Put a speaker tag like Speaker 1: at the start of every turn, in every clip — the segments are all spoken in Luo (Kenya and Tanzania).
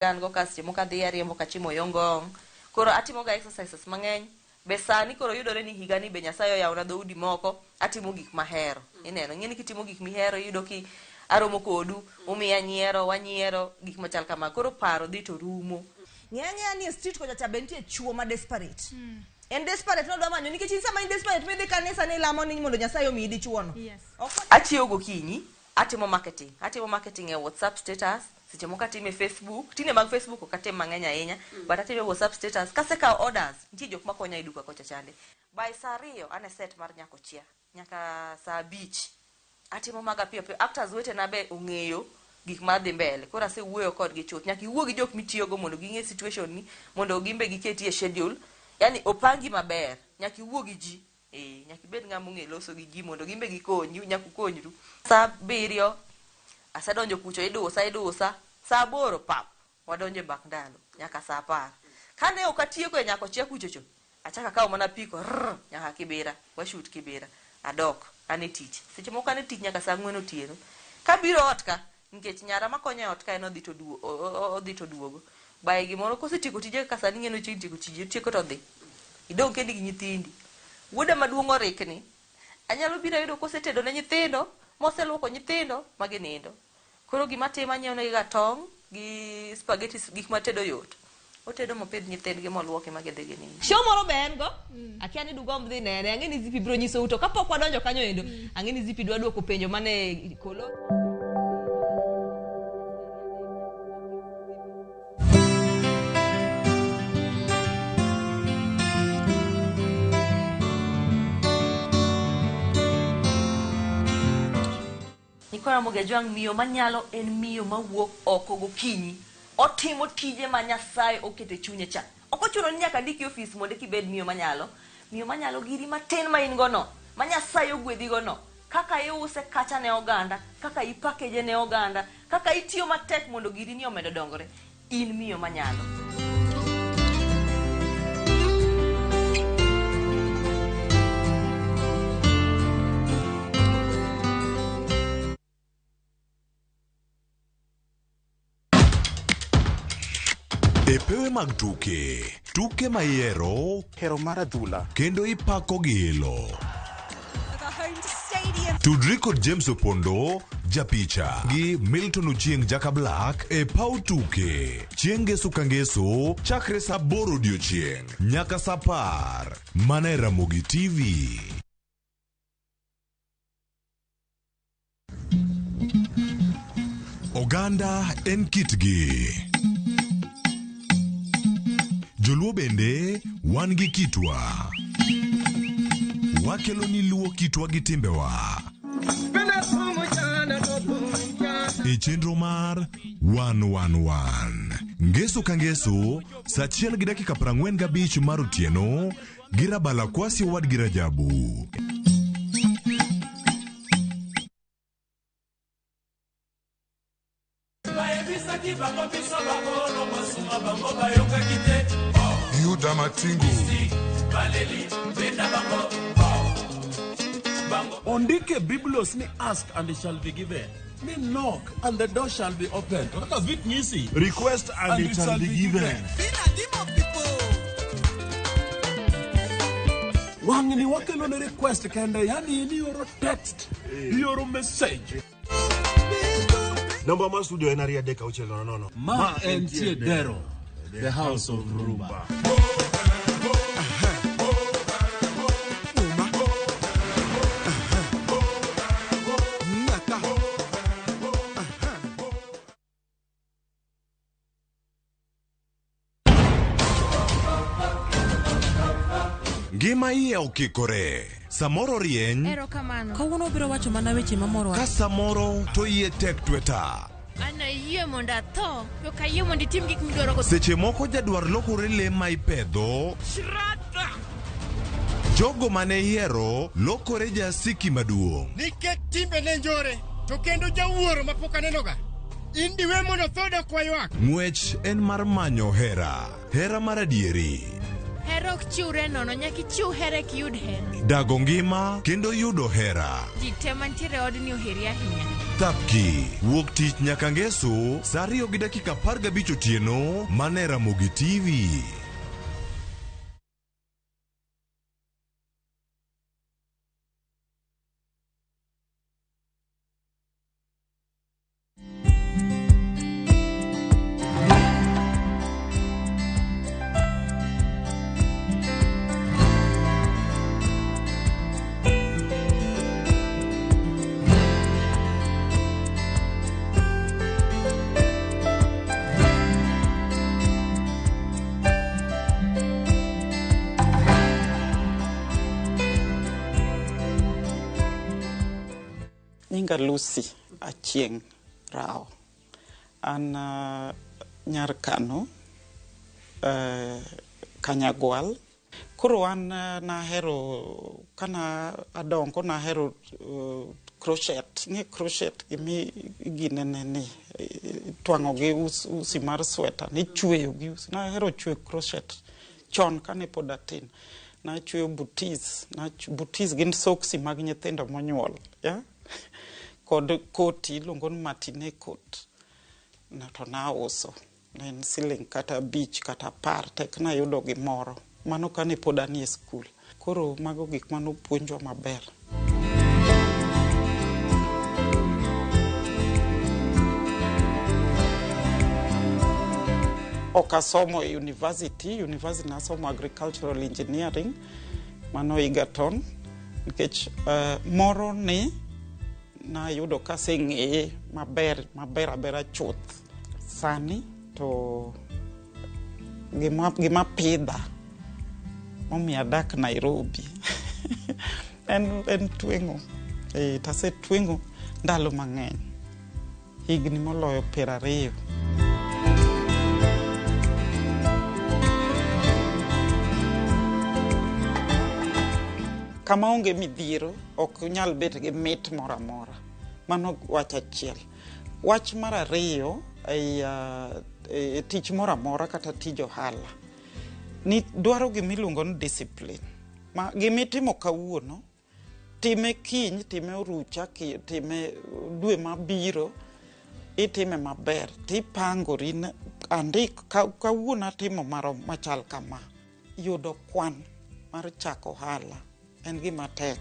Speaker 1: An go ka seche moko adhi ariembo kachimo yo ngong'. Koro atimoga exercises mang'eny. Be sani koro yudore ni higani be Nyasaye oyawona dhoudi moko, atimo gik mahero. Ineno, ing'e ni kitimo gik mihero iyudo ki aromo kodu, umiya nyiero, wanyiero, gik machal kamago. Koro paro dhi to rumo.
Speaker 2: Ng'e ang'eya ni e street kocha cha be nitie chuo ma desperate. En desperate nodwa manyo nikech in sama in desperate midhi kanisa ni ilamo ni mondo Nyasaye omiyi dichuo no.
Speaker 3: Yes.
Speaker 2: Ok
Speaker 1: Achiewo gokinyi, atimo marketing. Atimo marketing e WhatsApp status, seche moko atime e Facebook. Tinde mag Facebook ok atim mang'eny ahinya, but atime e WhatsApp status. Kasekawo orders, nitie jok makonya e duka kocha chande. By saa ariyo an e set mar Nyakochia nyaka saa abich. Atimo maga piyo piyo. Actors wetena be ong'eyo gik madhi mbele. Koro asewuoyo kodgi chuth. Nyaka iwuo gi jok mitiyogo mondo ging'e situation ni, mondo gin be giketi e schedule. Yani opangi maber. Nyaka iwuo gi ji. Eh, nyaka ibed ng'ama ong'e loso gi ji mondo gin be gikonyi, nyaka ukonyru. Saa abiriyo, asedonjo kucho idusa idusa. Saa aboro pap, wadonjo e mbak ndalo nyaka saa apar. Kane ok atieko e Nyakochia kucho cho, achako akawo mana apiko rrr nyaka Kibera, washoot Kibera. Adok, an e tich. Seche moko an e tich nyaka saa ang'wen otieno. Kabiro ot ka, nikech nyara makonya e ot ka en odhi to odhi to oduogo. By gimoro kosetieko tije kaka sani ing'e ni ochiegni tieko tije, otieko to odhi. Idong' kendi gi nyithindi. Wuoda maduong' orikni. Anyalo biro ayudo kosetedo ne nyithindo, moseluoko nyithindo ma ginindo. Koro gima atimo anyiewo negi ga tong' gi spaghetti gik ma tedo yot. Otedo mopidh nyithindgi moluoki ma gidhi ginindo.
Speaker 2: Show moro be en go. Akia ni dugomb dhi nene. Ang'e ni Zipi biro nyisou to kapok wadonjo kanyo endo, ang'e ni Zipi dwa duoko penjo mane Kolo.
Speaker 1: Nyikwa Ramogi Ajwang' miyo manyalo en miyo mawuok oko gokinyi. Otimo tije ma Nyasaye oketo e chunye cha. Ok ochuno ni nyaka ndiki e ofis mondo eka ibed miyo manyalo. Miyo manyalo giri matin ma in go no, ma Nyasaye ogwedhi go no, kaka iuse kacha ne oganda, kaka i package ne oganda, kaka itiyo matek mondo giri ni omed dongore, in miyo manyalo.
Speaker 4: E pewe mag tuke, tuke ma ihero
Speaker 5: Hero mar adhula.
Speaker 4: kendo ipako gi ilo. Tudri kod James Opondo, japicha, gi Milton Ochieng Jaka Black e paw tuke. Chieng' ngeso ka ngeso, chakre saa aboro odiochieng' nyaka saa apar. Mana e Ramogi TV. Oganda en kitgi. Joluo bende wan gi kitwa. Wakelo ni luo kitwa gi timbewa. E chenro mar 111. Ngeso ka ngeso, saa achiel gi dakika 45 mar otieno gi Rabala Kwasi owadgi Rajabu.
Speaker 6: Yuda Matingu.
Speaker 7: Ondike Biblos ni ask and it shall be given. Ni knock and the door shall be opened. To kaka vit nyisi.
Speaker 8: Request and, it shall be given.
Speaker 7: Wang'ni wakelo ne request kende, yani in ioro text, ioro message.
Speaker 8: Namba mar studio en 23600.
Speaker 7: Ma entie Dero, the house of Rumba.
Speaker 4: Ngima iye okikore. Samoro rieny,
Speaker 3: Erokamano.
Speaker 9: Kawuono obiro wacho mana weche mamorowa.
Speaker 4: ka samoro to iye tek tweta.
Speaker 3: An ayie mondo atho, to ok ayie mondo itim gik midwaro go.
Speaker 4: Seche moko jadwar lokore le ma ipedho. Jogo mane ihero lokore jasiki maduong'.
Speaker 10: Nikech timbe ne njore, to kendo jawuoro ma pok anenoga. In diwe mondo tho dok waywak.
Speaker 4: Ng'wech en mar manyo hera, hera mar adieri.
Speaker 3: Hera ok chiwre nono, nyaka ichiw hera eka iyud hera.
Speaker 4: Dago ngima kendo yudo hera.
Speaker 3: Ji te mantiere e odni oheri ahinya.
Speaker 4: Thapki wuok tich nyaka ngeso saa 2:15 otieno mane Ramogi TV.
Speaker 5: Nyinga Lucy Achieng' Rao. An nyar Kano, Kanyagwal. Koro an nahero, kana adongo nahero crochet. Ing'e crochet gimi ginene ni, twang'o gi usi mar sweta, nichweyo gi usi. Nahero chweyo crochet chon kane pod atin. Nachweyo booties, booties gin soksi mag nyithindo monyuol, yeah? Kod koti iluongo ni matine coat. To nauso. Ne en siling kata 5 kata 10 tek nayudo gimoro. Mano kane pod anie skul. Koro mago gik manopuonjwa maber. Ok asomo e university. University nasomo agricultural engineering. Mano Egerton. Nikech moro ni nayudo kaseng'eye maber, maber abera chuth. Sani to gima pidha momiyo adak Nairobi en tweng'o. Tasetweng'o ndalo mang'eny, higni moloyo 20. Kama onge midhiero ok nyal bet gi mit moro amora. Mano wach achiel. Wach mar ariyo, e tich moro amora kata tij ohala, ni dwaro gima iluongo ni discipline. Ma gimitimo kawuono, time kiny, time orucha, time dwe mabiro, itime maber. Tipangori ni andik kawuono atimo marom machal kama. Yudo kwan mar chako ohala en gima tek.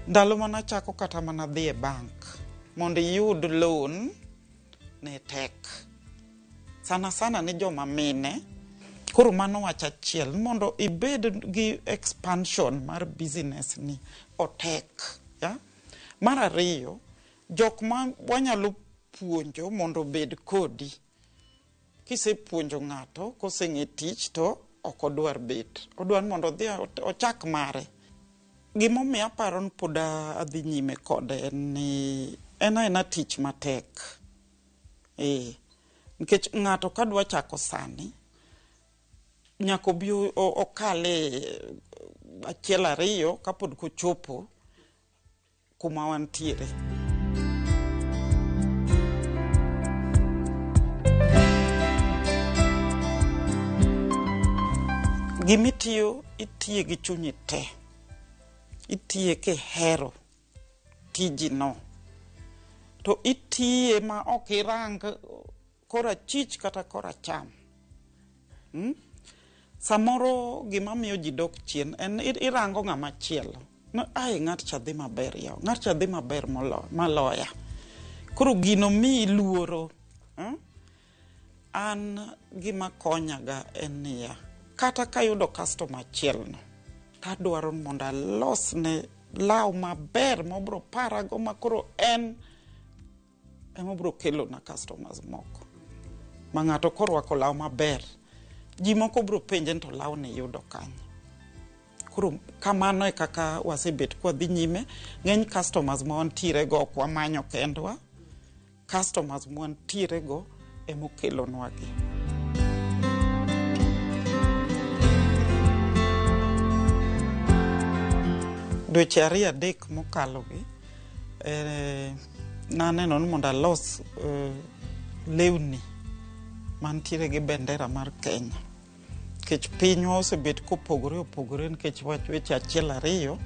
Speaker 5: Ndalo manachako kata mana dhi e bank mondo iyud loan ne tek. Sana sana ni joma mine. Koro mano wach achiel, mondo ibed gi expansion mar business ni otek. Ya? Mar ariyo, jok ma wanyalo puonjo mondo obed kodi. Kisepuonjo ng'ato koseng'e tich to ok odwar bet. Odwar mondo odhi ochak mare. Gimomiyo aparo ni pod adhi nyime kode en ni en aena tich matek. Nikech ng'ato kadwa chako sani, nyaka obi okale achiel ariyo kapod kochopo kuma wantiere. Gimitiyo, itiye gi chunyi te. Itiye kihero tijino. To itiye ma ok irang korachich kata koracham. Samoro gima miyo ji dok chien en irango ng'ama chielo. No, ai ng'at cha dhi maber yawa, ng'at cha dhi maber maloya. Koro gino miyi luoro. An gima konyaga en niya, kata kayudo customer achiel no, tadwaro mondo alosne law maber mobro parago ma koro en emobro kelona customers moko. Ma ng'ato korwako law maber, ji moko bro penje ni to lawni iyudo kanye. Koro kamano e kaka wasebet kwadhi nyime. Ng'eny customers ma wantiere go ok wamanyo kendwa. Customers ma wantiere go emokelonwa gi. Dweche 2-3 mokalo gi, naneno ni mondo alos lewni mantiere gi bendera mar Kenya. Nikech pinywa osebet kopogore opogore nikech wach weche achiel ariyo,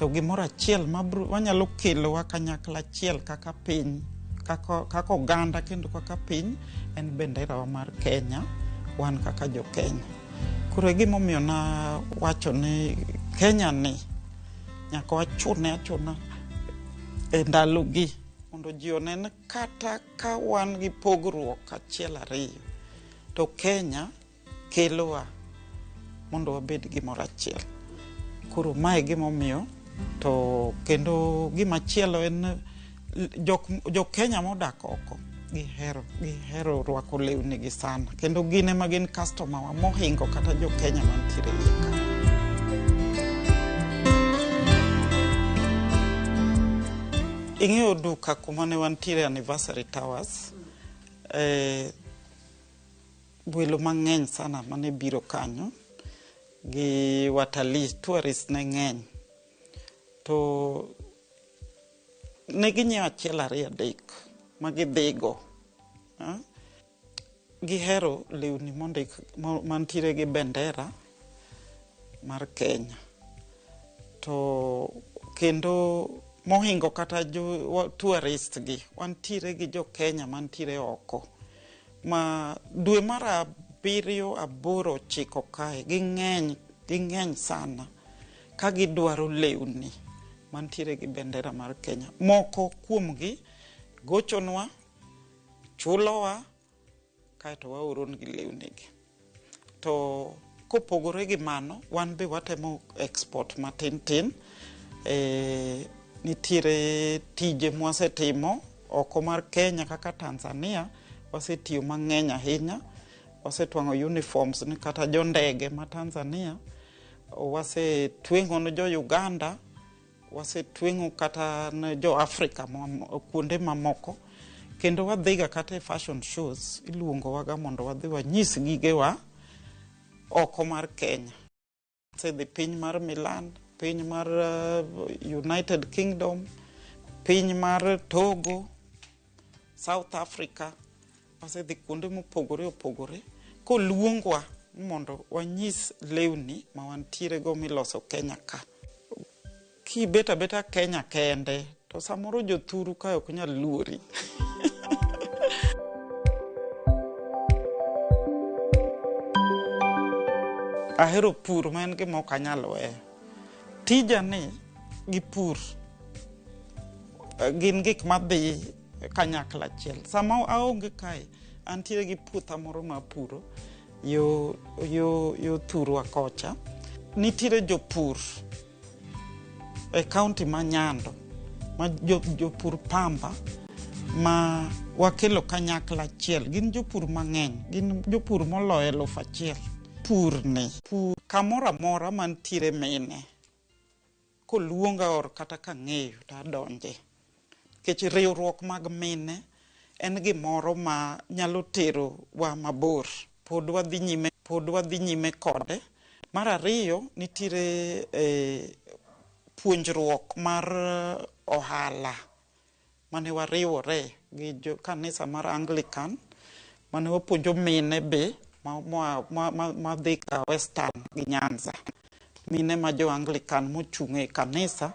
Speaker 5: To gimoro achiel mabro wanyalo kelowa kanyakla achiel kaka piny, kaka, kaka oganda kendo kaka piny en benderawa mar Kenya, wan kaka jo Kenya. Koro e gimomiyo nawacho ni Kenya ni nyaka wachune achuna e ndalogi mondo ji onen kata ka wan gi pogruok achiel ariyo to Kenya kelowa mondo wabed gimoro achiel. Koro mae e gimomiyo to kendo gimachielo en jo Kenya modak oko gihero rwako lewni gi sana kendo gin ema gin customer wa mohingo kata jo Kenya mantiere iye ka. Ing'eyo duka kuma ne wantiere Anniversary Towers, welo mang'eny sana mane biro kanyo gi watalii, tourists ne ng'eny. To ne ginyiewo achiel ariyo adek ma gidhigo. Gihero lewni mondik mantiere gi bendera mar Kenya. To kendo mohingo kata jo tourist gi, wantiere gi jo Kenya mantiere oko. Ma dwe mar 7, 8, 9 kae ging'eny sana ka gidwaro lewni mantiere gi bendera mar Kenya. Moko kuomgi gochonwa, chulowa, kaeto waoronegi lewni gi. To kopogore gi mano, wan be watemo export matin tin. Nitiere tije mwasetimo oko mar Kenya kaka Tanzania, wasetiyo mang'eny ahinya. Wasetwang'o uniforms ni kata jo ndege ma Tanzania, wasetweng'o ne jo Uganda, wasetweng'o kata ne jo Afrika kuonde mamoko. Kendo wadhiga kata e fashion shows, iluongowaga mondo wadhi wanyis gigewa oko mar Kenya. Wasedhi piny mar Milan, piny mar United Kingdom, piny mar Togo, South Africa. Wasedhi kuonde mopogore opogore koluongwa mondo wanyis lewni ma wantiere go miloso Kenya ka. Kibet abeta Kenya kende, to samoro jothuru kae ok nyal luori. Ahero pur ma en gima ok anyal weyo. Tija ni gi pur gin gik madhi kanyakla achiel. Sama aonge kae, antiere gi puotha moro ma apuro yo thurwa kocha. Nitiere jopur e kaunti ma Nyando, ma jopur pamba ma wakelo kanyakla achiel. Gin jopur mang'eny, gin jopur moloyo 1000. Pur ni, pur kamoro amora mantiere mine, koluonga or kata kang'eyo to adonje. Nikech riwruok mag mine en gimoro ma nyalo tero wa mabor. Pod wadhi nyime kode. Mar ariyo, nitiere puonjruok mar ohala mane wariwore gi jo kanisa mar Anglican, mane wapuonjo mine be madhi ka Western gi Nyanza. Mine ma jo Anglican mochung' e kanisa.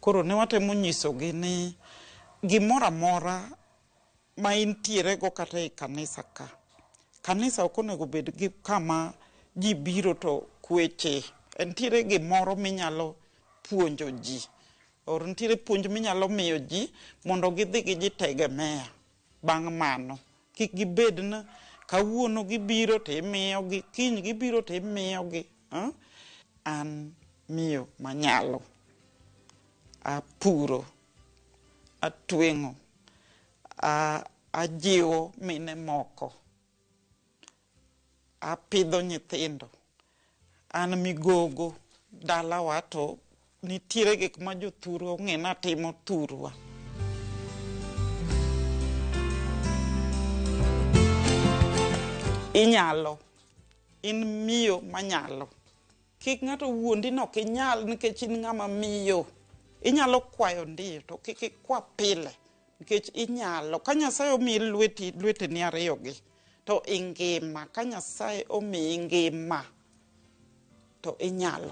Speaker 5: Koro ne watemo nyisogi ni gimoro amora ma intiere go kata e kanisa ka. Kanisa ok onego bed gi kama ji biro to kweche. Nitiere gimoro minyalo puonjo ji. Or nitiere puonj minyalo miyo ji mondo gidhi gijitegemea bang' mano. Kik gibed ni kawuono gibiro to imiyogi, kiny gibiro to imiyogi. An miyo manyalo. Apuro, atweng'o, ajiwo mine moko, apidho nyithindo, an migogo dalawa to nitiere gik ma jothurwa ong'e ni atimo thurwa. Inyalo, in miyo manyalo. Kik ng'ato wuondi ni ok inyal nikech in ng'ama miyo. Inyalo kwayo ndiyo to kik ikwa pile nikech inyalo. Ka Nyasaye omiyi lweteni ariyogi to ingima. Ka Nyasaye omiyi ngima to inyalo.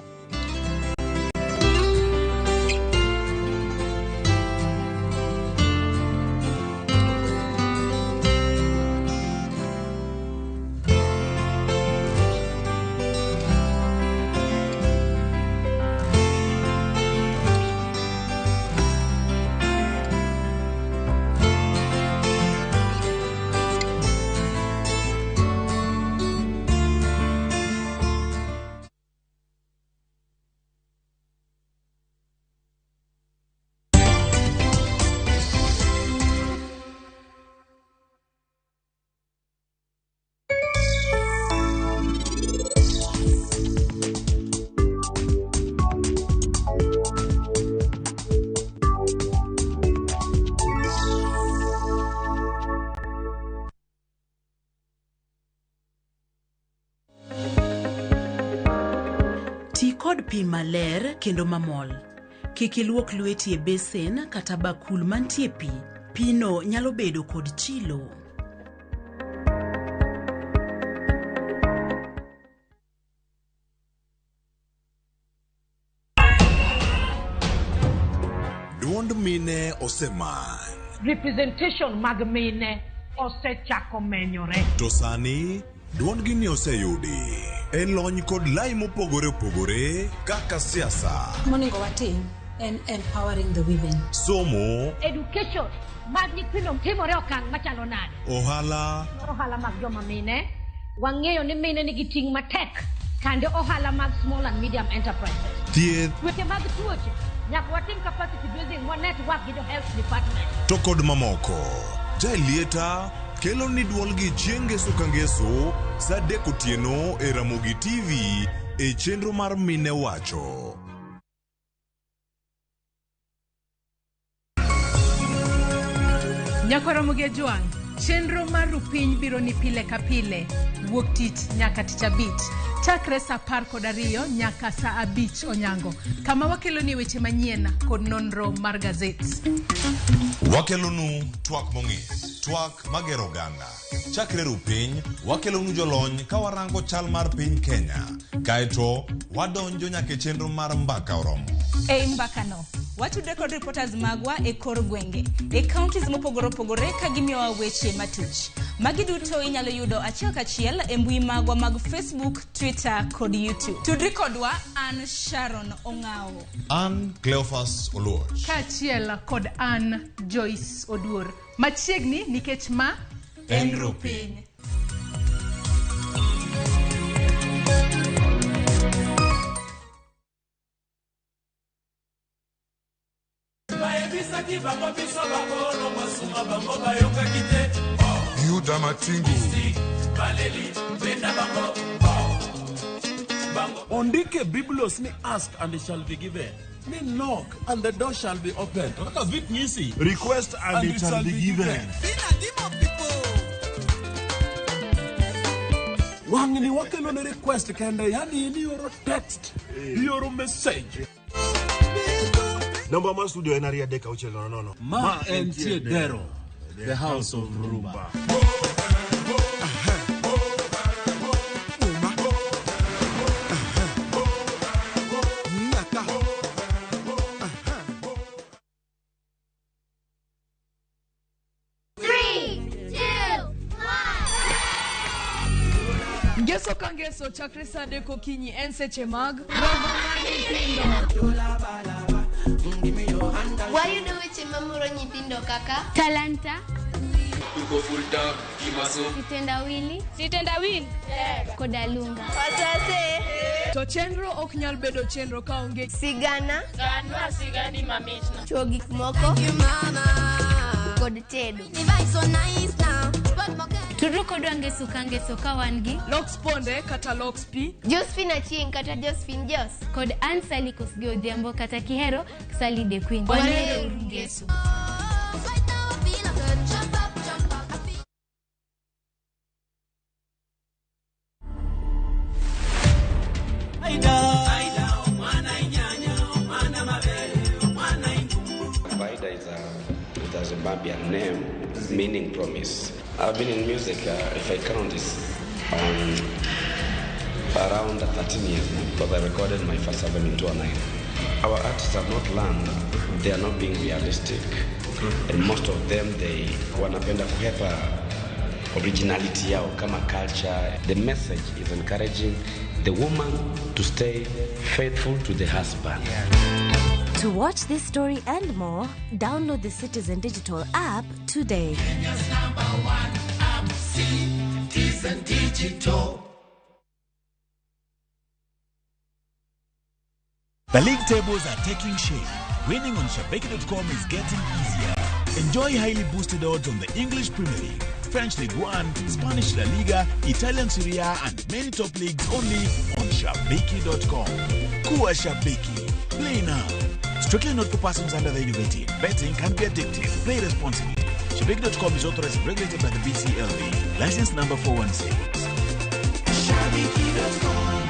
Speaker 11: kod pi maler kendo mamol. Kik iluok lweti e besen kata bakul mantie pi. Pino nyalo bedo kod chilo.
Speaker 4: Duond mine oseman.
Speaker 12: Representation mag mine osechako menyore.
Speaker 4: To sani duondgi ni oseyudi e lony kod lai mopogore opogore kaka siasa,
Speaker 13: Monego watim en empowering the women.
Speaker 4: Somo,
Speaker 12: Education mag nyithindo timore okang' machalo nade?
Speaker 4: Ohala,
Speaker 12: Ohala mag joma mine, wang'eyo ni mine nigi ting' matek kande ohala mag small and medium enterprises.
Speaker 4: Thieth,
Speaker 12: Weche mag tuoche, nyaka watim capacity building wa network gi jo health department.
Speaker 4: To kod mamoko. Jaelieta kelo ni duolgi chieng' ngeso ka ngeso sa 3 otieno e Ramogi TV e chenro mar Mine Wacho.
Speaker 14: Nyakwara Jwang', chenro mar Rupiny biro ni pile ka pile wuok tich nyaka tich abich chakre saa 12 nyaka saa 5 onyango, kama wakeloni weche manyien kod nonro mar gazet.
Speaker 4: Wakelonu twak mong'ith, twak magero oganda. Chakre Rupiny, wakelonu jolony ka warango chal mar piny Kenya. Kaeto, wadonjo nyaka e chenro mar Mbaka Oromo.
Speaker 15: Ei mbakano, watudre kod reporters magwa e kor gwenge, e counties mopogore opogore ka gimiyowa weche matuch. Magi duto inyalo yudo achiel kachiel e mbui magwa mag Facebook, Twitter kod YouTube. Tudri kodwa, an Sharon Ong'awo.
Speaker 4: An Cleophas Oluoch.
Speaker 14: Kaachiel kod an Joyce Oduor. Machiegni nikech ma
Speaker 4: En Rupiny.
Speaker 7: Bayebisaki bango biso bakolo masuma bango bayokaki te.
Speaker 6: Yuda Matingu.
Speaker 7: Baleli benda bango bango. Ondike Biblos ni ask and it shall be given, ni knock and the door shall be opened. Kaka vit nyisi.
Speaker 8: Request and it shall be given.
Speaker 7: Wang'ni wakelo ne request kende, yani in ioro text, ioro message.
Speaker 8: Namba mar studio en 23600.
Speaker 7: Ma entie Dero, the house of Rumba.
Speaker 3: Three, two,
Speaker 16: Ngeso ka ngeso chakre saa 3 okinyi en seche mag romo mar nyithindo.
Speaker 17: Wayudo weche mamoro nyithindo kaka talanta, sitendawili, kod alunga.
Speaker 16: To chenro ok nyal bedo chenro kaonge
Speaker 17: sigana,
Speaker 3: sigani mamitno,
Speaker 17: chuo gik moko kod tedo.
Speaker 3: Tudru kodwa ngeso ka ngeso ka wan gi
Speaker 16: Lox Ponde kata Lox P,
Speaker 17: Josephine Achieng' kata Josephine Jos,
Speaker 3: kod Ann Sally Kosgei Odhiambo kata Kihero Sally the Queen.
Speaker 17: Wanero
Speaker 3: ngeso.
Speaker 18: Faida is a Zimbabwean name meaning promise. I've been in music, if I count this, around 13 years now, because I recorded my first album in 2009. Our artists have not learned, they are not being realistic, and most of them, they wanapenda kuhepa originality yao kama culture. The message is encouraging the woman to stay faithful to the husband.
Speaker 19: To watch this story and more, download the Citizen Digital app today.
Speaker 7: Kenya's number one app, Citizen Digital.
Speaker 20: The league tables are taking shape. Winning on Shabiki.com is getting easier. Enjoy highly boosted odds on the English Premier League, French League One, Spanish La Liga, Italian Serie A, and many top leagues only on Shabiki.com. Kuwa Shabiki. Play now. Strictly not for persons under the age of 18. Betting can be addictive. Play responsibly. Shabiki.com is authorized and regulated by the BCLB. License number 416.
Speaker 7: Shabiki.com.